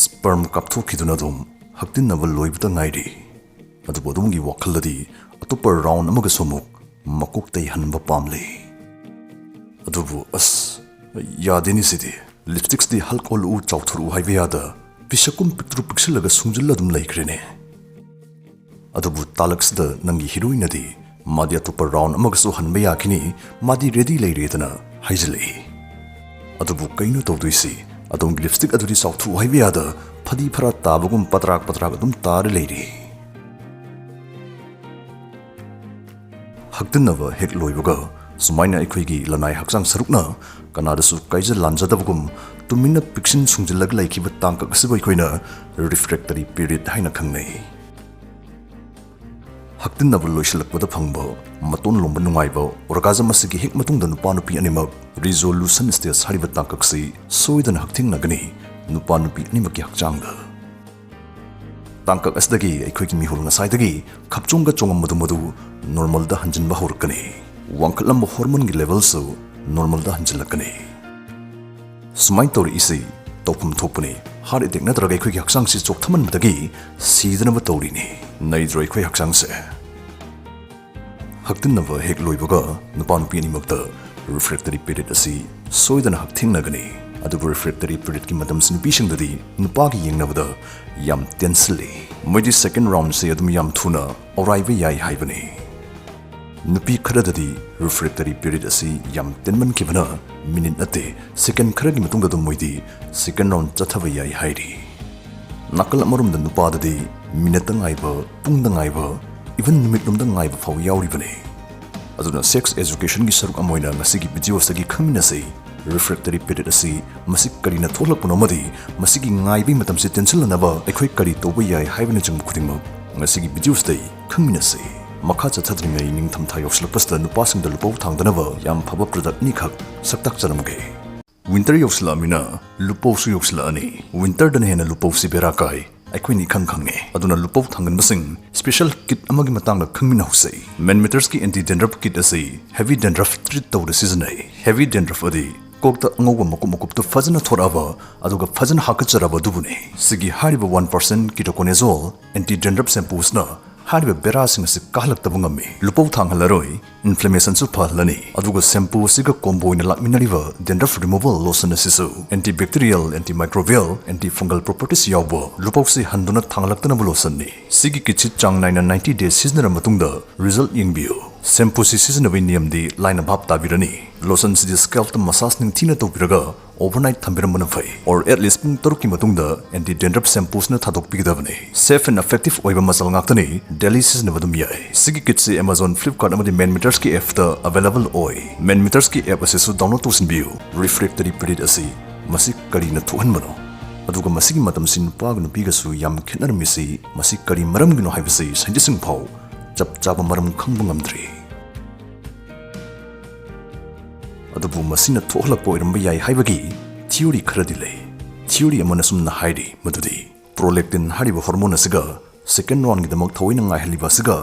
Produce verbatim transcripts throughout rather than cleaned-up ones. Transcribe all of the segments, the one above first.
ꯁ꯭ꯄꯔꯝ ꯀꯥꯞꯊꯣꯛꯈꯤꯗꯨꯅ ꯑꯗꯨꯝ ꯍꯛꯇꯤꯟꯅꯕ ꯂꯣꯏꯕꯇ ꯉꯥꯏꯔꯤ꯫ ꯑꯗꯨꯕꯨ ꯑꯗꯣꯝꯒꯤ ꯋꯥꯈꯜꯗꯗꯤ ꯑꯇꯣꯞꯄ ꯔꯥꯎꯟ ꯑꯃꯒꯁꯨ ꯑꯃꯨꯛ ꯃꯀꯣꯛ ꯇꯩꯍꯟꯕ ꯄꯥꯝꯂꯤ꯫ ꯑꯗꯨꯕꯨ ꯑꯁ, ꯌꯥꯗꯦꯅꯦ ꯁꯤꯗꯤ꯫ ꯂꯤꯞꯁꯇꯤꯛꯁꯇꯤ ꯍꯜꯛ ꯑꯣꯜꯂꯛꯎ ꯆꯥꯎꯊꯣꯔꯛꯎ ꯍꯥꯏꯕ ꯌꯥꯗ ꯄꯤꯁꯛꯀꯨꯝ ꯄꯤꯛꯇ꯭ꯔꯨ ꯄꯤꯛꯁꯤꯜꯂꯒ ꯁꯨꯡꯖꯤꯜꯂ ꯑꯗꯨꯝ ꯂꯩꯈ꯭ꯔꯦꯅꯦ꯫ ꯑꯗꯨꯕꯨ ꯇꯥꯂꯛꯁꯤꯗ ꯅꯪꯒꯤ ꯍꯤꯔꯣꯏꯅꯗꯤ ꯃꯥꯗꯤ ꯑꯇꯣꯞꯄ ꯔꯥꯎꯟ ꯑꯃꯒꯁꯨ ꯍꯟꯕ ꯌꯥꯈꯤꯅꯤ, ꯃꯥꯗꯤ ꯔꯦꯗꯤ ꯂꯩꯔꯦꯗꯅ ꯍꯥꯏꯖꯤꯜꯂꯛꯏ꯫ ꯑꯗꯨꯕꯨ ꯀꯩꯅꯣ ꯇꯧꯗꯣꯏꯁꯤ? ꯑꯗꯣꯝꯒꯤ ꯂꯤꯞꯁꯇꯤꯛ ꯑꯗꯨꯗꯤ ꯆꯥꯎꯊꯣꯛꯎ ꯍꯥꯏꯕ ꯌꯥꯗ ꯐꯗꯤ ꯐꯔꯥ ꯇꯥꯕꯒꯨꯝ ꯄꯗ꯭ꯔꯥꯛ ꯄꯗ꯭ꯔꯥꯛ ꯑꯗꯨꯝ ꯇꯥꯔ ꯂꯩꯔꯤ꯫ ꯍꯛꯇꯤꯟꯅꯕ ꯍꯦꯛ ꯂꯣꯏꯕꯒ ꯁꯨꯃꯥꯏꯅ ꯑꯩꯈꯣꯏꯒꯤ ꯂꯅꯥꯏ ꯍꯛꯆꯥꯡ ꯁꯔꯨꯛꯅ ꯀꯅꯥꯗꯁꯨ ꯀꯥꯏꯖ ꯂꯥꯟꯖꯗꯕꯒꯨꯝ ꯇꯨꯃꯤꯟꯅ ꯄꯤꯛꯁꯤꯟ ꯁꯨꯡꯖꯤꯜꯂꯒ ꯂꯩꯈꯤꯕ ꯇꯥꯡꯀꯛ ꯑꯁꯤꯕꯨ ꯑꯩꯈꯣꯏꯅ ꯔꯤꯐ꯭ꯔꯦꯛꯇꯔꯤ ꯄꯤꯔꯤꯌꯗ ꯍꯥꯏꯅ ꯈꯪꯅꯩ꯫ ꯍꯛꯇꯤꯟꯅꯕ ꯂꯣꯏꯁꯤꯜꯂꯛꯄꯗ ꯐꯪꯕ ꯃꯇꯣꯟ ꯂꯣꯝꯕ ꯅꯨꯡꯉꯥꯏꯕ ꯑꯣꯔꯒꯥꯖꯝ ꯑꯁꯤꯒꯤ ꯍꯦꯛ ꯃꯇꯨꯡꯗ ꯅꯨꯄꯥ ꯅꯨꯄꯤ ꯑꯅꯤꯃꯛ ꯔꯤꯖꯣꯂꯨꯁꯟ ꯁ꯭ꯇꯦꯖ ꯍꯥꯏꯔꯤꯕ ꯇꯥꯡꯀꯛꯁꯤ ꯁꯣꯏꯗꯅ ꯍꯛꯊꯦꯡꯅꯒꯅꯤ, ꯅꯨꯄꯥ ꯅꯨꯄꯤ ꯑꯅꯤꯃꯛꯀꯤ ꯍꯛꯆꯥꯡꯗ꯫ ꯇꯥꯡꯀꯛ ꯑꯁꯤꯗꯒꯤ ꯑꯩꯈꯣꯏꯒꯤ ꯃꯤꯍꯨꯜ ꯉꯁꯥꯏꯗꯒꯤ ꯈꯞꯆꯣꯡꯒ ꯆꯣꯡꯉꯝꯕꯗꯨ ꯃꯗꯨ ꯅꯣꯔꯃꯜꯗ ꯍꯟꯖꯤꯟꯕ ꯍꯧꯔꯛꯀꯅꯤ꯫ ꯋꯥꯡꯈꯠꯂꯝꯕ ꯍꯣꯔꯃꯣꯟꯒꯤ ꯂꯦꯚꯦꯜꯁꯨ ꯅꯣꯔꯃꯜꯗ ꯍꯟꯖꯤꯜꯂꯛꯀꯅꯤ꯫ ꯁꯨꯃꯥꯏꯅ ꯇꯧꯔꯛꯏꯁꯤ ꯇꯧꯐꯝ ꯊꯣꯛꯄꯅꯤ꯫ ꯍꯥꯔꯠ ꯑꯦꯇꯦꯛ ꯅꯠꯇ꯭ꯔꯒ ꯑꯩꯈꯣꯏꯒꯤ ꯍꯛꯆꯥꯡꯁꯤ ꯆꯣꯛꯊꯃꯟꯕꯗꯒꯤ ꯁꯤꯗꯅꯕ ꯇꯧꯔꯤꯅꯤ꯫ ꯅꯩꯗ꯭ꯔꯣ ꯑꯩꯈꯣꯏ ꯍꯛꯆꯥꯡꯁꯦ? ꯍꯛꯇꯤꯟꯅꯕ ꯍꯦꯛ ꯂꯣꯏꯕꯒ ꯅꯨꯄꯥ ꯅꯨꯄꯤ ꯑꯅꯤꯃꯛꯇ ꯔꯤꯐ꯭ꯔꯦꯛꯇꯔꯤ ꯄꯤꯔꯤꯌꯗ ꯑꯁꯤ ꯁꯣꯏꯗꯅ ꯍꯛꯊꯦꯡꯅꯒꯅꯤ꯫ ꯑꯗꯨꯕꯨ ꯔꯤꯐ꯭ꯔꯦꯛꯇꯔꯤ ꯄꯤꯔꯤꯌꯗꯀꯤ ꯃꯇꯝꯁꯤ ꯅꯨꯄꯤꯁꯤꯡꯗꯗꯤ ꯅꯨꯄꯥꯒ ꯌꯦꯡꯅꯕꯗ ꯌꯥꯝ ꯇꯦꯟꯁꯤꯜꯂꯤ꯫ ꯃꯣꯏꯗꯤ ꯁꯦꯀꯦꯟ ꯔꯥꯎꯟꯁꯦ ꯑꯗꯨꯝ ꯌꯥꯝ ꯊꯨꯅ ꯑꯧꯔꯥꯏꯕ ꯌꯥꯏ ꯍꯥꯏꯕꯅꯤ꯫ ꯅꯨꯄꯤ ꯈꯔꯗꯗꯤ ꯔꯤꯐ꯭ꯔꯦꯛꯇꯔꯤ ꯄꯤꯔꯤꯌꯗ ꯑꯁꯤ ꯌꯥꯝ ꯇꯦꯟꯃꯟꯈꯤꯕꯅ ꯃꯤꯅꯤꯠ ꯅꯠꯇꯦ, ꯁꯦꯀꯦꯟ ꯈꯔꯒꯤ ꯃꯇꯨꯡꯗ ꯑꯗꯨꯝ ꯃꯣꯏꯗꯤ ꯁꯦꯀꯦꯟ ꯔꯥꯎꯟ ꯆꯠꯊꯕ ꯌꯥꯏ ꯍꯥꯏꯔꯤ꯫ ꯅꯥꯀꯜ ꯑꯃꯔꯣꯝꯗ ꯅꯨꯄꯥꯗꯗꯤ ꯃꯤꯅꯠꯇ ꯉꯥꯏꯕ, ꯄꯨꯡꯗ ꯉꯥꯏꯕ, ꯏꯚꯟ ꯅꯨꯃꯤꯠꯂꯣꯝꯗ ꯉꯥꯏꯕ ꯐꯥꯎ ꯌꯥꯎꯔꯤꯕꯅꯤ꯫ ꯑꯗꯨꯅ ꯁꯦꯛꯁ ꯑꯦꯖꯨꯀꯦꯁꯟꯒꯤ ꯁꯔꯨꯛ ꯑꯃ ꯑꯣꯏꯅ ꯉꯁꯤꯒꯤ ꯚꯤꯗꯤꯑꯣ ꯑꯁꯤꯗꯒꯤ ꯈꯪꯃꯤꯟꯅꯁꯤ꯫ ꯔꯤꯐ꯭ꯔꯦꯛꯇꯔꯤ ꯄꯤꯔꯤꯌꯗ ꯑꯁꯤ ꯃꯁꯤ ꯀꯔꯤꯅ ꯊꯣꯛꯂꯛꯄꯅꯣ ꯑꯃꯗꯤ ꯃꯁꯤꯒꯤ ꯉꯥꯏꯕꯒꯤ ꯃꯇꯝꯁꯤ ꯇꯦꯟꯁꯤꯜꯂꯅꯕ ꯑꯩꯈꯣꯏ ꯀꯔꯤ ꯇꯧꯕ ꯌꯥꯏ ꯍꯥꯏꯕꯅꯆꯤꯡꯕ ꯈꯨꯗꯤꯡꯃꯛ ꯉꯁꯤꯒꯤ ꯚꯤꯗꯤꯑꯣ ꯑꯁꯤꯗꯒꯤ ꯈꯪꯃꯤꯟꯅꯁꯤ꯫ ꯃꯈꯥ ꯆꯠꯊꯗ꯭ꯔꯤꯉꯩ ꯅꯤꯡꯊꯝꯊꯥ ꯌꯧꯁꯤꯜꯂꯛꯄꯁꯤꯗ ꯅꯨꯄꯥꯁꯤꯡꯗ ꯂꯨꯄꯧ ꯊꯥꯡꯗꯅꯕ ꯌꯥꯝ ꯐꯕ ꯄ꯭ꯔꯗꯛ ꯑꯅꯤꯈꯛ ꯁꯛꯇꯥꯛꯆꯔꯝꯒꯦ꯫ ꯋꯤꯟꯇꯔ ꯌꯧꯁꯤꯜꯂꯛꯑꯃꯤꯅ ꯂꯨꯄꯧꯁꯨ ꯌꯧꯁꯤꯜꯂꯛꯑꯅꯤ꯫ ꯋꯤꯟꯇꯔꯗꯅ ꯍꯦꯟꯅ ꯂꯨꯄꯧꯁꯤ ꯕꯦꯔꯥ ꯀꯥꯏ꯫ ꯑꯩꯈꯣꯏꯅ ꯏꯈꯪ ꯈꯪꯉꯦ꯫ ꯑꯗꯨꯅ ꯂꯨꯄꯧ ꯊꯥꯡꯒꯟꯕꯁꯤꯡ ꯁ꯭ꯄꯦꯁꯦꯜ ꯀꯤꯠ ꯑꯃꯒꯤ ꯃꯇꯥꯡꯗ ꯈꯪꯃꯤꯟꯅꯍꯧꯁꯤ꯫ ꯃꯦꯟꯃꯤꯇꯔꯁꯀꯤ ꯑꯦꯟꯇꯤ ꯗꯦꯟꯗ꯭ꯔꯐ ꯀꯤꯠ ꯑꯁꯤ ꯍꯦꯚꯤ ꯗꯦꯟꯗ꯭ꯔꯐ ꯇ꯭ꯔꯤꯠ ꯇꯧꯕꯗ ꯁꯤꯖꯤꯟꯅꯩ꯫ ꯍꯦꯚꯤ ꯗꯦꯟꯗ꯭ꯔꯐ ꯑꯗꯤ ꯀꯣꯛꯇ ꯑꯉꯧꯕ ꯃꯀꯨꯞ ꯃꯀꯨꯞꯇꯨ ꯐꯖꯅ ꯊꯣꯔꯛꯑꯕ, ꯑꯗꯨꯒ ꯐꯖꯅ ꯍꯥꯀꯠꯆꯔꯕ ꯑꯗꯨꯕꯨꯅꯤ꯫ ꯁꯤꯒꯤ ꯍꯥꯏꯔꯤꯕ one percent ketoconazole anti dandruff shampoosꯅ ꯍꯥꯏꯔꯤꯕ ꯕꯦꯔꯥꯁꯤꯡ ꯑꯁꯤ ꯀꯥꯍꯜꯂꯛꯇꯕ ꯉꯝꯃꯤ꯫ ꯂꯨꯄꯧ ꯊꯥꯡꯍꯜꯂꯔꯣꯏ, inflammationꯁꯨ ꯐꯍꯜꯂꯅꯤ꯫ ꯑꯗꯨꯒ shampoo ꯑꯁꯤꯒ combo ꯑꯣꯏꯅ ꯂꯥꯛꯃꯤꯟꯅꯔꯤꯕ dandruff removal lotion ꯑꯁꯤꯁꯨ antibacterial, antifungal properties ꯌꯥꯎꯕ ꯂꯨꯄꯧꯁꯤ ꯍꯟꯗꯨꯅ ꯊꯥꯡꯍꯜꯂꯛꯇꯅꯕ lotionꯅꯤ꯫ ꯁꯤꯒꯤ kitꯁꯤ ꯆꯥꯡ ꯅꯥꯏꯅ ninety days ꯁꯤꯖꯤꯟꯅꯔꯕ ꯃꯇꯨꯡꯗ result ꯌꯦꯡꯕꯤꯌꯨ꯫ Shampoosꯁꯤ ꯁꯤꯖꯤꯟꯅꯕꯒꯤ ꯅꯤꯌꯝꯗꯤ ꯂꯥꯏꯅ ꯚꯥꯞ ꯇꯥꯕꯤꯔꯅꯤ꯫ Lotionꯁꯤꯗꯤ scalpꯇ massage ꯅꯤꯡꯊꯤꯅ ꯇꯧꯕꯤꯔꯒ overnight ꯊꯝꯕꯤꯔꯝꯕꯅ ꯐꯩ, or at least ꯄꯨꯡ ꯇꯔꯨꯛꯀꯤ ꯃꯇꯨꯡꯗ anti dandruff shampoosꯅ ꯊꯥꯗꯣꯛꯄꯤꯒꯗꯕꯅꯤ꯫ Safe and effective ꯑꯣꯏꯕ ꯃꯆꯜ ꯉꯥꯛꯇꯅꯤ, daily ꯁꯤꯖꯤꯟꯅꯕ ꯑꯗꯨꯝ ꯌꯥꯏ꯫ ꯁꯤꯒꯤ kitꯁꯤ Amazon, Flipkart ꯑꯃꯗꯤ Man Metersꯀꯤ appꯇ available ꯑꯣꯏ꯫ Man Metersꯀꯤ app ꯑꯁꯤꯁꯨ download ꯇꯧꯁꯤꯟꯕꯤꯌꯨ꯫ Refractory period ꯑꯁꯤ ꯃꯁꯤ ꯀꯔꯤꯅ ꯊꯣꯛꯍꯟꯕꯅꯣ? ꯑꯗꯨꯒ ꯃꯁꯤꯒꯤ ꯃꯇꯝꯁꯤ ꯅꯨꯄꯥꯒ ꯅꯨꯄꯤꯒꯁꯨ ꯌꯥꯝ ꯈꯦꯠꯅꯔꯝꯃꯤꯁꯤ ꯃꯁꯤ ꯀꯔꯤ ꯃꯔꯝꯒꯤꯅꯣ ꯍꯥꯏꯕꯁꯤ scientistꯁꯤꯡ ꯐꯥꯎ ꯆꯞ ꯆꯥꯕ ꯃꯔꯝ ꯈꯪꯕ ꯉꯝꯗ꯭ꯔꯤ꯫ ꯑꯗꯨꯕꯨ ꯃꯁꯤꯅ ꯊꯣꯛꯍꯜꯂꯛꯄ ꯑꯣꯏꯔꯝꯕ ꯌꯥꯏ ꯍꯥꯏꯕꯒꯤ theory ꯈꯔꯗꯤ ꯂꯩ꯫ Theory ꯑꯃꯅ ꯁꯨꯝꯅ ꯍꯥꯏꯔꯤ ꯃꯗꯨꯗꯤ prolactin ꯍꯥꯏꯔꯤꯕ hormone ꯑꯁꯤꯒ second roundꯒꯤꯗꯃꯛ ꯊꯑꯣꯏꯅ ꯉꯥꯏꯍꯜꯂꯤꯕ ꯑꯁꯤꯒ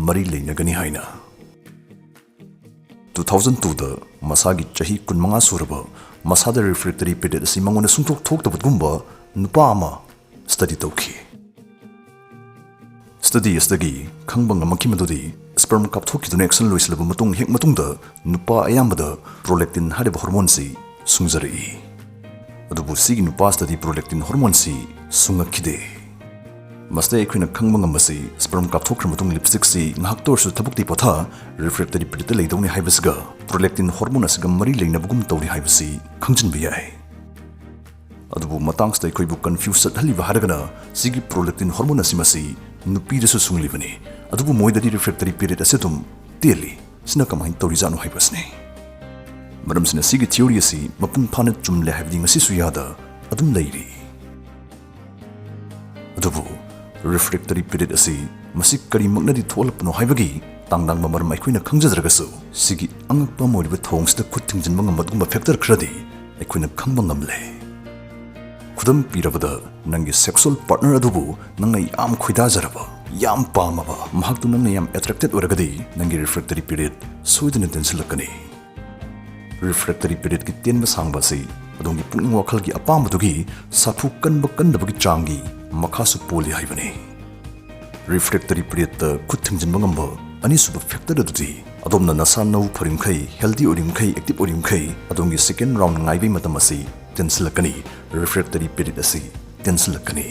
ꯃꯔꯤ ꯂꯩꯅꯒꯅꯤ ꯍꯥꯏꯅ꯫ Two thousand twoꯗ ꯃꯁꯥꯒꯤ ꯆꯍꯤ ꯀꯨꯟꯃꯉꯥ ꯁꯨꯔꯕ, ꯃꯁꯥꯗ refractory period ꯑꯁꯤ ꯃꯉꯣꯟꯗ ꯁꯨꯡꯊꯣꯛ ꯊꯣꯛꯇꯕꯒꯨꯝꯕ ꯅꯨꯄꯥ ꯑꯃ study ꯇꯧꯈꯤ꯫ Study ꯑꯁꯤꯗꯒꯤ ꯈꯪꯕ ꯉꯝꯃꯛꯈꯤ ꯃꯗꯨꯗꯤ sperm ꯀꯥꯞꯊꯣꯛꯈꯤꯗꯨꯅ action ꯂꯣꯏꯁꯤꯜꯂꯕ ꯃꯇꯨꯡ ꯍꯦꯛ ꯃꯇꯨꯡꯗ ꯅꯨꯄꯥ ꯑꯌꯥꯝꯕꯗ prolactin ꯍꯥꯏꯔꯤꯕ hormoneꯁꯤ ꯁꯨꯡꯖꯔꯛꯏ꯫ ꯑꯗꯨꯕꯨ ꯁꯤꯒꯤ ꯅꯨꯄꯥꯁꯤꯗꯗꯤ prolactin hormoneꯁꯤ ꯁꯨꯡꯉꯛꯈꯤꯗꯦ꯫ ꯃꯁꯤꯗ ꯑꯩꯈꯣꯏꯅ ꯈꯪꯕ ꯉꯝꯕꯁꯤ sperm ꯀꯥꯞꯊꯣꯛꯈ꯭ꯔ ꯃꯇꯨꯡ lipstickꯁꯤ ꯉꯥꯏꯍꯥꯛꯇ ꯑꯣꯏꯔꯁꯨ ꯊꯕꯛꯇꯤ ꯄꯣꯊꯥ refractory periodꯇ ꯂꯩꯗꯧꯅꯤ ꯍꯥꯏꯕꯁꯤꯒ prolactin hormone ꯑꯁꯤꯒ ꯃꯔꯤ ꯂꯩꯅꯕꯒꯨꯝ ꯇꯧꯔꯤ ꯍꯥꯏꯕꯁꯤ ꯈꯪꯖꯤꯟꯕ ꯌꯥꯏ꯫ ꯑꯗꯨꯕꯨ ꯃꯇꯥꯡꯁꯤꯗ ꯑꯩꯈꯣꯏꯕꯨ confuse ꯆꯠꯍꯜꯂꯤꯕ ꯍꯥꯏꯔꯒꯅ ꯁꯤꯒꯤ prolactin hormone ꯑꯁꯤ ꯃꯁꯤ ꯅꯨꯄꯤꯗꯁꯨ ꯁꯨꯡꯂꯤꯕꯅꯤ꯫ ꯑꯗꯨꯕꯨ ꯃꯣꯏꯗꯗꯤ refractory period ꯑꯁꯤ ꯑꯗꯨꯝ ꯇꯦꯜꯂꯤ꯫ ꯁꯤꯅ ꯀꯃꯥꯏꯅ ꯇꯧꯔꯤꯖꯥꯠꯅꯣ ꯍꯥꯏꯕꯁꯤꯅꯤ꯫ ꯃꯔꯝꯁꯤꯅ ꯁꯤꯒꯤ theory ꯑꯁꯤ ꯃꯄꯨꯡ ꯐꯥꯅ ꯆꯨꯝꯂꯦ ꯍꯥꯏꯕꯗꯤ ꯉꯁꯤꯁꯨ ꯌꯥꯗ ꯑꯗꯨꯝ ꯂꯩꯔꯤ꯫ ꯑꯗꯨꯕꯨ refractory period ꯑꯁꯤ ꯃꯁꯤ ꯀꯔꯤꯃꯛꯅꯗꯤ ꯊꯣꯛꯍꯜꯂꯛꯄꯅꯣ ꯍꯥꯏꯕꯒꯤ ꯇꯥꯡꯗꯥꯡꯕ ꯃꯔꯝ ꯑꯩꯈꯣꯏꯅ ꯈꯪꯖꯗ꯭ꯔꯒꯁꯨ, ꯁꯤꯒꯤ ꯑꯉꯛꯄ ꯑꯃ ꯑꯣꯏꯔꯤꯕ ꯊꯧꯑꯣꯡꯁꯤꯗ ꯈꯨꯠ ꯊꯤꯡꯖꯤꯟꯕ ꯉꯝꯕ ꯑꯗꯨꯒꯨꯝꯕ factor ꯈꯔꯗꯤ ꯑꯩꯈꯣꯏꯅ ꯈꯪꯕ ꯉꯝꯂꯦ꯫ ꯈꯨꯗꯝ ꯄꯤꯔꯕꯗ, ꯅꯪꯒꯤ sexual partner ꯑꯗꯨꯕꯨ ꯅꯪꯅ ꯌꯥꯝ ꯈꯣꯏꯗꯥꯖꯔꯕ, ꯌꯥꯝ ꯄꯥꯝꯃꯕ, ꯃꯍꯥꯛꯇꯨ ꯅꯪꯅ ꯌꯥꯝ attracted ꯑꯣꯏꯔꯒꯗꯤ, ꯅꯪꯒꯤ refractory period ꯁꯣꯏꯗꯅ ꯇꯦꯟꯁꯤꯜꯂꯛꯀꯅꯤ꯫ Refractory periodꯀꯤ ꯇꯦꯟꯕ ꯁꯥꯡꯕ ꯑꯁꯤ ꯑꯗꯣꯝꯒꯤ ꯄꯨꯛꯅꯤꯡ ꯋꯥꯈꯜꯒꯤ ꯑꯄꯥꯝꯕꯗꯨꯒꯤ ꯁꯥꯐꯨ ꯀꯟꯕ ꯀꯟꯗꯕꯒꯤ ꯆꯥꯡꯒꯤ ꯃꯈꯥꯁꯨ ꯄꯣꯜꯂꯤ ꯍꯥꯏꯕꯅꯤ꯫ Refractory periodꯇ ꯈꯨꯠ ꯊꯤꯡꯖꯤꯟꯕ ꯉꯝꯕ ꯑꯅꯤꯁꯨꯕ factor ꯑꯗꯨꯗꯤ ꯑꯗꯣꯝꯅ ꯅꯁꯥ ꯅꯎ ꯐꯔꯤꯃꯈꯩ, healthy ꯑꯣꯏꯔꯤꯃꯈꯩ, active ꯑꯣꯏꯔꯤꯃꯈꯩ ꯑꯗꯣꯝꯒꯤ second round ꯉꯥꯏꯕꯒꯤ ꯃꯇꯝ ꯑꯁꯤ ꯇꯦꯟꯁꯤꯜꯂꯛꯀꯅꯤ꯫ Refractory period ꯑꯁꯤ ꯇꯦꯟꯁꯤꯜꯂꯛꯀꯅꯤ꯫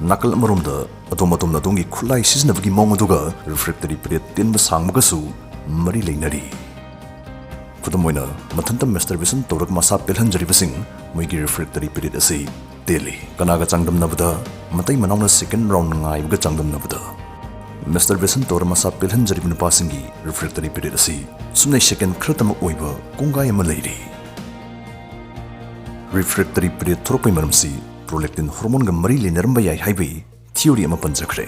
ꯅꯥꯀꯜ ꯑꯃꯔꯣꯝꯗ ꯑꯗꯣꯝ ꯑꯗꯣꯝꯅ ꯑꯗꯣꯝꯒꯤ ꯈꯨꯠꯂꯥꯏ ꯁꯤꯖꯤꯟꯅꯕꯒꯤ ꯃꯑꯣꯡ ꯑꯗꯨꯒ refractory period ꯇꯦꯟꯕ ꯁꯥꯡꯕꯒꯁꯨ ꯃꯔꯤ ꯂꯩꯅꯔꯤ꯫ ꯈꯨꯗꯝ ꯑꯣꯏꯅ, ꯃꯊꯟꯇ masturbation ꯇꯧꯔꯒ ꯃꯁꯥ ꯄꯦꯜꯍꯟꯖꯔꯤꯕꯁꯤꯡ, ꯃꯣꯏꯒꯤ refractory period ꯑꯁꯤ ꯇꯦꯜꯂꯤ꯫ ꯀꯅꯥꯒ ꯆꯥꯡꯗꯝꯅꯕꯗ? ꯃꯇꯩ ꯃꯅꯥꯎꯅ second round ꯉꯥꯏꯕꯒ ꯆꯥꯡꯗꯝꯅꯕꯗ꯫ Masturbation ꯇꯧꯔ ꯃꯁꯥ ꯄꯦꯜꯍꯟꯖꯔꯤꯕ ꯅꯨꯄꯥꯁꯤꯡꯒꯤ refractory period ꯑꯁꯤ ꯁꯨꯞꯅꯩ second ꯈꯔꯇꯃꯛ ꯑꯣꯏꯕ ꯀꯣꯡꯒꯥꯏ ꯑꯃ ꯂꯩꯔꯤ꯫ Refractory period ꯊꯣꯔꯛꯄꯒꯤ ꯃꯔꯝꯁꯤ prolactin hormoneꯒ ꯃꯔꯤ ꯂꯩꯅꯔꯝꯕ ꯌꯥꯏ ꯍꯥꯏꯕꯒꯤ theory ꯑꯃ ꯄꯟꯖꯈ꯭ꯔꯦ꯫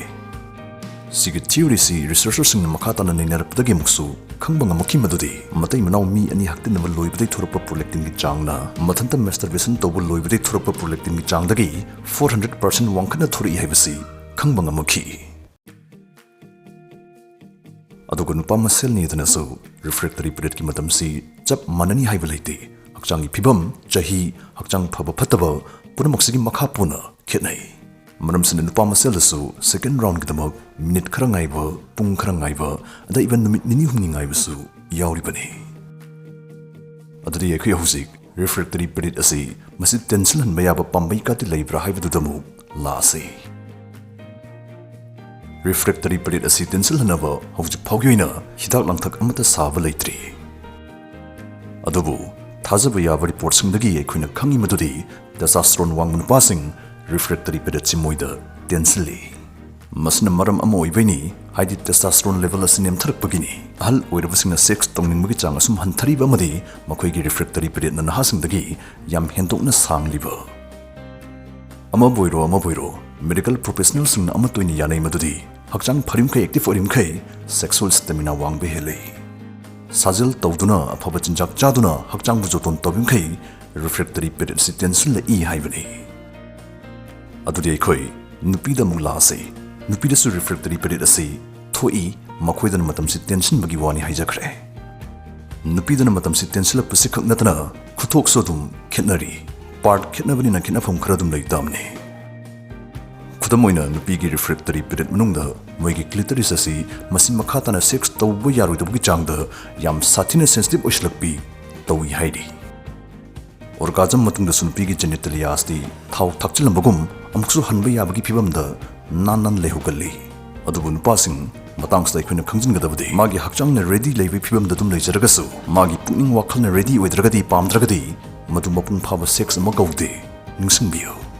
ꯁꯤꯒꯤ theoryꯁꯤ researcherꯁꯤꯡꯅ ꯃꯈꯥ ꯇꯥꯅ ꯅꯩꯅꯔꯛꯄꯗꯒꯤ ꯑꯃꯨꯛꯁꯨ ꯈꯪꯕ ꯉꯝꯃꯛꯈꯤ, ꯃꯗꯨꯗꯤ ꯃꯇꯩ ꯃꯅꯥꯎ ꯃꯤ ꯑꯅꯤ ꯍꯛꯇꯤꯟꯅꯕ ꯂꯣꯏꯕꯗꯒꯤ ꯊꯣꯔꯛꯄ prolactinꯒꯤ ꯆꯥꯡꯅ ꯃꯊꯟꯇ masturbation ꯇꯧꯕ ꯂꯣꯏꯕꯗꯒꯤ ꯊꯣꯔꯛꯄ prolactinꯒꯤ ꯆꯥꯡꯗꯒꯤ four hundred percent ꯋꯥꯡꯈꯠꯅ ꯊꯣꯔꯛꯏ ꯍꯥꯏꯕꯁꯤ ꯈꯪꯕ ꯉꯝꯃꯛꯈꯤ꯫ ꯑꯗꯨꯒ ꯅꯨꯄꯥ ꯃꯁꯦꯜꯅꯤ ꯑꯗꯨꯅꯁꯨ refractory periodꯀꯤ ꯃꯇꯝꯁꯤ ꯆꯞ ꯃꯥꯟꯅꯅꯤ ꯍꯥꯏꯕ ꯂꯩꯇꯦ꯫ ꯍꯛꯆꯥꯡꯒꯤ ꯐꯤꯕꯝ, ꯆꯍꯤ, ꯍꯛꯆꯥꯡ ꯐꯕ ꯐꯠꯇꯕ ꯄꯨꯝꯅꯃꯛꯁꯤꯒꯤ ꯃꯈꯥ ꯄꯣꯟꯅ ꯈꯦꯠꯅꯩ꯫ ꯃꯔꯝꯁꯤꯅ ꯅꯨꯄꯥ ꯃꯁꯦꯜꯗꯁꯨ second roundꯒꯤꯗꯃꯛ minute ꯈꯔ ꯉꯥꯏꯕ, ꯄꯨꯡ ꯈꯔ ꯉꯥꯏꯕ, ꯑꯗ even ꯅꯨꯃꯤꯠ ꯅꯤꯅꯤ ꯍꯨꯝꯅꯤ ꯉꯥꯏꯕꯁꯨ ꯌꯥꯎꯔꯤꯕꯅꯤ꯫ ꯑꯗꯨꯗꯤ ꯑꯩꯈꯣꯏ ꯍꯧꯖꯤꯛ refractory period ꯑꯁꯤ ꯃꯁꯤ ꯇꯦꯟꯁꯤꯜꯍꯟꯕ ꯌꯥꯕ ꯄꯥꯝꯕꯩ ꯀꯥꯇꯤ ꯂꯩꯕ꯭ꯔꯥ ꯍꯥꯏꯕꯗꯨꯗ ꯑꯃꯨꯛ ꯂꯥꯛꯑꯁꯤ꯫ Refractory period ꯑꯁꯤ ꯇꯦꯟꯁꯤꯜꯍꯟꯅꯕ ꯍꯧꯖꯤꯛ ꯐꯥꯎꯒꯤ ꯑꯣꯏꯅ ꯍꯤꯗꯥꯛ ꯂꯥꯡꯊꯛ ꯑꯃꯠꯇ ꯁꯥꯕ ꯂꯩꯇ꯭ꯔꯤ꯫ ꯑꯗꯨꯕꯨ ꯊꯥꯖꯕ ꯌꯥꯕ reportꯁꯤꯡꯗꯒꯤ ꯑꯩꯈꯣꯏꯅ ꯈꯪꯉꯤ ꯃꯗꯨꯗꯤ testosterone ꯋꯥꯡꯕ ꯅꯨꯄꯥꯁꯤꯡ refractory periodꯁꯤ ꯃꯣꯏꯗ ꯇꯦꯟꯁꯤꯜꯂꯤ꯫ ꯃꯁꯤꯅ ꯃꯔꯝ ꯑꯃ ꯑꯣꯏꯕꯩꯅꯤ, ꯍꯥꯏꯗꯤ testosterone level ꯑꯁꯤ ꯅꯦꯝꯊꯔꯛꯄꯒꯤꯅꯤ꯫ ꯑꯍꯜ ꯑꯣꯏꯔꯕꯁꯤꯡꯅ sex ꯇꯧꯅꯤꯡꯕꯒꯤ ꯆꯥꯡ ꯑꯁꯨꯝ ꯍꯟꯊꯔꯤꯕ ꯑꯃꯗꯤ ꯃꯈꯣꯏꯒꯤ refractory periodꯅ ꯅꯍꯥꯁꯤꯡꯗꯒꯤ ꯌꯥꯝ ꯍꯦꯟꯗꯣꯛꯅ ꯁꯥꯡꯂꯤꯕ꯫ ꯑꯃꯕꯨ ꯑꯣꯏꯔꯣ, ꯑꯃꯕꯨ ꯑꯣꯏꯔꯣ, medical professionalꯁꯤꯡꯅ ꯑꯃꯠꯇ ꯑꯣꯏꯅ ꯌꯥꯅꯩ ꯃꯗꯨꯗꯤ ꯍꯛꯆꯥꯡ ꯐꯔꯤꯃꯈꯩ, active ꯑꯣꯏꯔꯤꯃꯈꯩ sexual stamina ꯋꯥꯡꯕ ꯍꯦꯜꯂꯤ꯫ ꯁꯥꯖꯦꯜ ꯇꯧꯗꯨꯅ, ꯑꯐꯕ ꯆꯤꯟꯖꯥꯛ ꯆꯥꯗꯨꯅ ꯍꯛꯆꯥꯡꯕꯨ ꯖꯣꯇꯣꯟ ꯇꯧꯔꯤꯃꯈꯩ refractory period ꯑꯁꯤ ꯇꯦꯟꯁꯤꯜꯂꯛꯏ ꯍꯥꯏꯕꯅꯤ꯫ ꯑꯗꯨꯗꯤ ꯑꯩꯈꯣꯏ ꯅꯨꯄꯤꯗ ꯑꯃꯨꯛ ꯂꯥꯛꯑꯁꯤ꯫ ꯅꯨꯄꯤꯗꯁꯨ refractory period ꯑꯁꯤ ꯊꯣꯛꯏ, ꯃꯈꯣꯏꯗꯅ ꯃꯇꯝꯁꯤ ꯇꯦꯟꯁꯤꯟꯕꯒꯤ ꯋꯥꯅꯤ ꯍꯥꯏꯖꯈ꯭ꯔꯦ꯫ ꯅꯨꯄꯤꯗꯅ ꯃꯇꯝꯁꯤ ꯇꯦꯟꯁꯤꯜꯂꯛꯄꯁꯤ ꯈꯛ ꯅꯠꯇꯅ ꯈꯨꯊꯣꯛꯁꯨ ꯑꯗꯨꯝ ꯈꯦꯠꯅꯔꯤ꯫ ꯄꯥꯔꯠ ꯈꯦꯠꯅꯕꯅꯤꯅ ꯈꯦꯠꯅꯐꯝ ꯈꯔ ꯑꯗꯨꯝ ꯂꯩ ꯇꯥꯕꯅꯤ꯫ ꯈꯨꯗꯝ ꯑꯣꯏꯅ, ꯅꯨꯄꯤꯒꯤ ꯔꯤꯐ꯭ꯔꯦꯛꯇꯔꯤ ꯄꯤꯔꯤꯌꯗ ꯃꯅꯨꯡꯗ ꯃꯣꯏꯒꯤ ꯀ꯭ꯂꯤꯇꯔꯤꯁ ꯑꯁꯤ ꯃꯁꯤ ꯃꯈꯥ ꯇꯥꯅ ꯁꯦꯛꯁ ꯇꯧꯕ ꯌꯥꯔꯣꯏꯗꯕꯒꯤ ꯆꯥꯡꯗ ꯌꯥꯝ ꯁꯥꯊꯤꯅ ꯁꯦꯟꯁꯤꯇꯤꯚ ꯑꯣꯏꯁꯤꯜꯂꯛꯄꯤ ꯇꯧꯏ ꯍꯥꯏꯔꯤ꯫ ꯑꯣꯔꯒꯥꯖꯝ ꯃꯇꯨꯡꯗꯁꯨ ꯅꯨꯄꯤꯒꯤ ꯖꯦꯅꯤꯇꯦꯂꯤꯌꯥ ꯑꯁꯤ ꯊꯥꯎ ꯊꯛꯆꯤꯜꯂꯝꯕꯒꯨꯝ ꯑꯃꯨꯛꯁꯨ ꯍꯟꯕ ꯌꯥꯕꯒꯤ ꯐꯤꯕꯝꯗ ꯅꯥꯟ ꯅꯥꯟ ꯂꯩꯍꯧꯒꯜꯂꯤ꯫ ꯑꯗꯨꯕꯨ ꯅꯨꯄꯥꯁꯤꯡ, ꯃꯇꯥꯡꯁꯤꯗ ꯑꯩꯈꯣꯏꯅ ꯈꯪꯖꯤꯟꯒꯗꯕꯗꯤ ꯃꯥꯒꯤ ꯍꯛꯆꯥꯡꯅ ꯔꯦꯗꯤ ꯂꯩꯕꯒꯤ ꯐꯤꯕꯝꯗ ꯑꯗꯨꯝ ꯂꯩꯖꯔꯒꯁꯨ ꯃꯥꯒꯤ ꯄꯨꯛꯅꯤꯡ ꯋꯥꯈꯜꯅ ꯔꯦꯗꯤ ꯑꯣꯏꯗ꯭ꯔꯒꯗꯤ, ꯄꯥꯝꯗ꯭ꯔꯒꯗꯤ ꯃꯗꯨ ꯃꯄꯨꯡ ꯐꯥꯕ ꯁꯦꯛꯁ ꯑꯃ ꯀꯧꯗꯦ꯫ ꯅꯤꯡꯁꯤꯡꯕꯤꯌꯨ꯫